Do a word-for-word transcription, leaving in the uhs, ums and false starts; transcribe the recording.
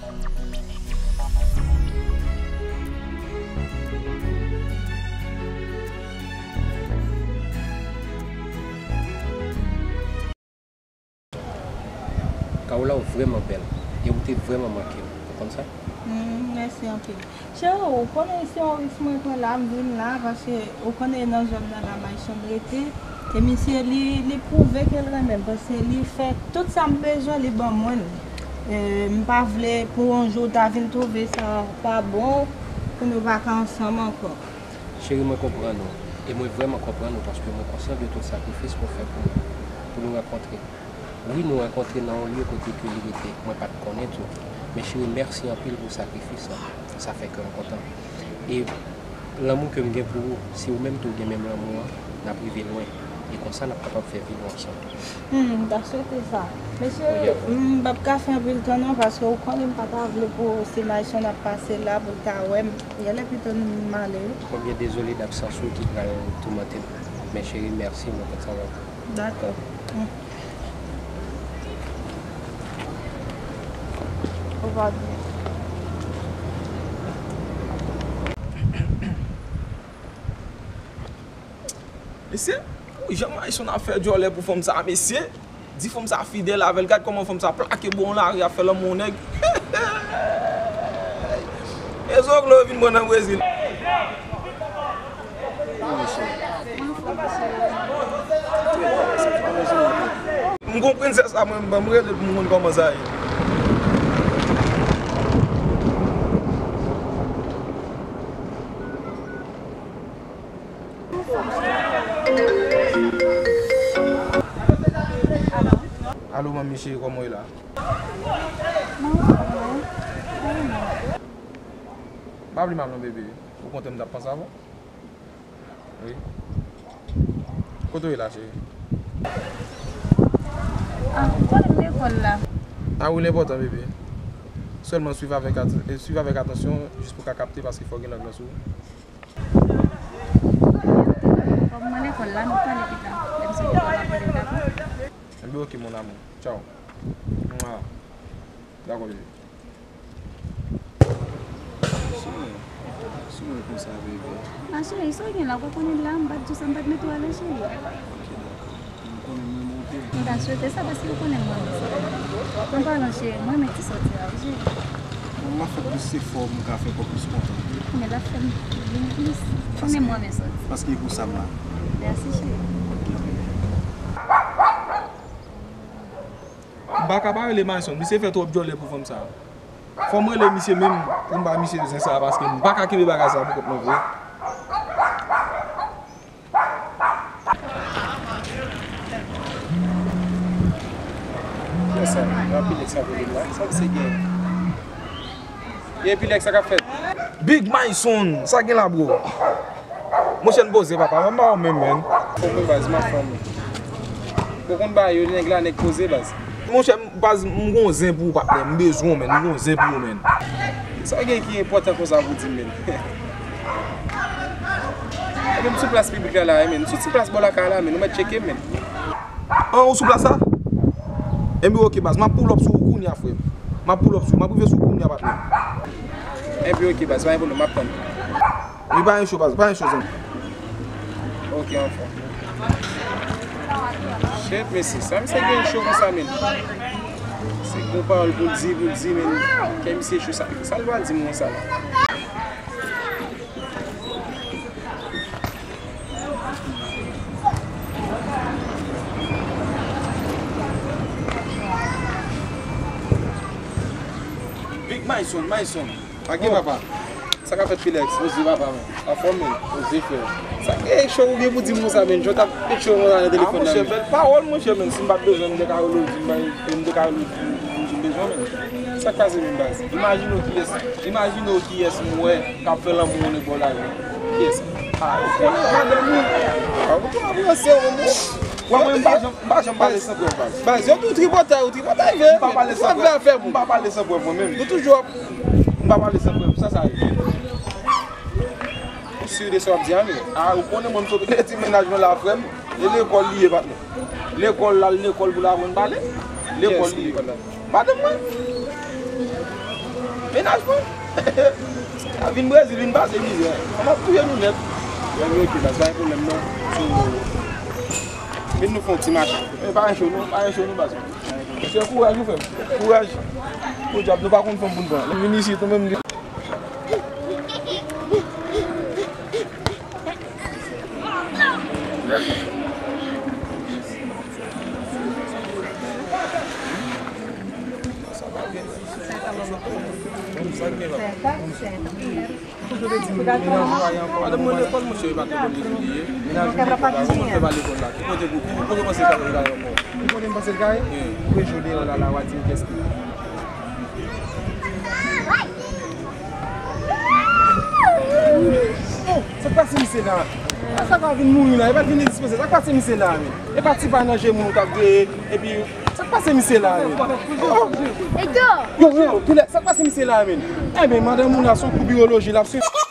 Kawola, ou vrèman bèl e ou te vrèman manke m. Ou konn sa? Hmm, mèsi anpil. Cheri, ou konnen se yon risk mwen pran la, m vin la, paske ou konnen nan zòn nan la Mayson rete. E misye, li, li pwouve ke l renmen m, paske li fè tout sa m bezwen, li ban mwen l. E, m pa vle pou yon jou w ta vin twouve sa pa bon, pou nou pa ka ansanm ankò. Cheri, mwen konprann ou. E mwen vrèman konprann ou, paske mwen konsyan de tout sakrifis ke w fè pou mwen, pou nou rankontre. Wi, nou rankontre nan yon lye kote ke li rete. Mwen pa t konnen tou. Men cheri, mèsi anpil pou sakrifis lan. Sa fè kè m kontan. E lanmou ke m gen pou ou, si ou menm tou ou gen menm lanmou an, n ap rive lwen. E konsa, n ap kapab fè vi nou ansanm. Hmm, m ta swete sa. Mesye, m p ap ka fè anpil tan non, paske ou konnen m pa ta vle pou se Mayson ap pase la, pou l ta wè m. Genlè pito m ale wi. Mwen byen dezole d absans ou ki pral toumante m. Men cheri, mèsi, mwen kontan wè w. Dakò. Ou pa byen. Mesye, ou jan Mayson ap fè djòlè pou fanm sa, mesye. Di fanm sa fidèl avè l. Gad kòman fanm sa plake bò yon lari ap fè lanmou yon nèg. E zoglo vin pran nan Brezil. M gon prensès la, mwen, ban m rele l pou m konn kòman sa ye. Alo, manmi cheri, kòman w ye la? M pa vle mal non, bebe. Okontrè, m t ap panse avè w. Wi. Kote w ye la, cheri? Ah, m pral lekòl la. Ah wi, l enpòtan, bebe. Sèlman swiv avèk at-, e swiv avèk atansyon, jis pou w ka kapte, paske fò w gen lòt lans ou. Kòm mwen lekòl la, nou pale pita. Lè m sot lekòl, m ap rele w, dakò? Enben, oke, mon amour. Tchao. Mwa. Dakò, bebe. Cheri, si w konsa, bebe. Ah, cheri, sa w gen la, ou pa konnen la, m pa t di w sa, m pa t mete w alèz, cheri. Ok, dakò. M konnen mwen monte. M ta swete sa paske ou konnen mwen renmen sa. An palan, cheri, mwen renmen ti sòti la, wi, cheri. Bon, m ap fè plis efò pou m ka fè kò plis kontan. Men l ap fè m vin plis. Ou konnen mwen renmen sòti. Paske e pou sa m la. Mèsi, cheri. M pa ka pa rele Mayson, misye fè twòp djòlè pou fanm sa. Fò m rele misye menm pou m ba misye zen sa, paske m pa ka kenbe bagay sa pou kont mwen vre. Kiyès sa? Yon Pilex ap rele m la. Sa misye gen? Ye, Pilex, sa k ap fèt? Big Mayson, sa gen la, bro? Monchè, n poze, papa, mwen ba w menm, menm. Fò mwen baz, m ap fè w menm. Ou konn ba yo, nèg la, nèg poze, baz. Monchè, baz, m gon zen pou ou, patnè. M bezwen w, menn. M gon zen pou ou, menn. Sa gen ki enpòtan konsa pou di m, menn? Ebyen, m sou plas piblik la, la, menn. M sou ti plas bò lakay la, menn. Ou mèt tcheke m, menn. An, ou sou plas la? Enben, oke, baz. M ap pull up sou ou kounya, frè m. M ap pull up sou ou. M ap rive sou ou kounya, patnè. Enben, oke, baz. Pa gen pwoblèm. M ap tann. Wi, pa gen cho, baz, pa gen cho, zanmi. Ok, anfòm. Shit, mesye, sa misye gen cho konsa, menn. Se gwo pawòl pou l di, pou l di, menn. Kè misye cho, sa, sa l pral di m konsa la? Big Mayson, Mayson. Pa gen papa. Sa k ap fèt, Pilex? Poze papa, men. Anfòm, men. Poze, frè. Sa gen cho ou gen pou di m konsa, men? Jan w t ap pete cho konsa nan telefòn nan, men. Ah, monchè, bèl pawòl, monchè, men. Si m pa t bezwen, m te ka rele w, di m, m te ka rele w, di m, di m bezwen, men. Sa k pase menm, baz? Imajine w kiyès, imajine w kiyès m wè k ap fè lanmou yon nèg bò lari. Kiyès? Ah, ou konnen madanm ou. Ah, ou tou ap ranse w, men. Wè, mwen, m pa janm, m pa janm pale san prèv, baz. Baz, yo tou tripotay, ou tripotay vre. M pa pale san prèv. M pa pale san prèv, mwen menm. Nou toujou ap M pa pale san prèv, sa sa ye? Ou si de sa w ap di a, men? A, ou konnen mwen m sot rete ti mennaj mwen la, frè m. E lekòl li ye, patnè. Lekòl, l al lekòl pou l aprann pale. Lekòl li ye. Madanm mwen. Mennaj mwen. A vin Brezil, vin pase mizè. An ap touye nou nèt. Mwen, ok, baz, pa gen pwoblèm non. Vin nou fè yon ti mache. E pa gen cho non, pa gen cho non, baz. Mesye, kouraj wi frè m. Kouraj. Podyab, nou pa konn fanm pou n pran. Lè m vin isit, nou menm li. Madanm mwen lekòl, monchè, yo pa te konn li ye. Kòman fè pa lekòl la? Ki kote pou, ki kote w panse l ta pral ankò? Ki kote m panse l ka ye? Wi. Mwen jodi la, la, la, w a di m kès ki. Oh, sa k pase misye la? A sa ka vin mouri la, e pa t vin dispoze. Sa k pase misye la, men? E pa ti pa nan je moun ou t ap veye, epi sa k pase misye la, men? Oh. Yo, yo, kilè, sa k pase misye la, men? Enben, madanm ou la, se yon kou biwoloji l ap swiv.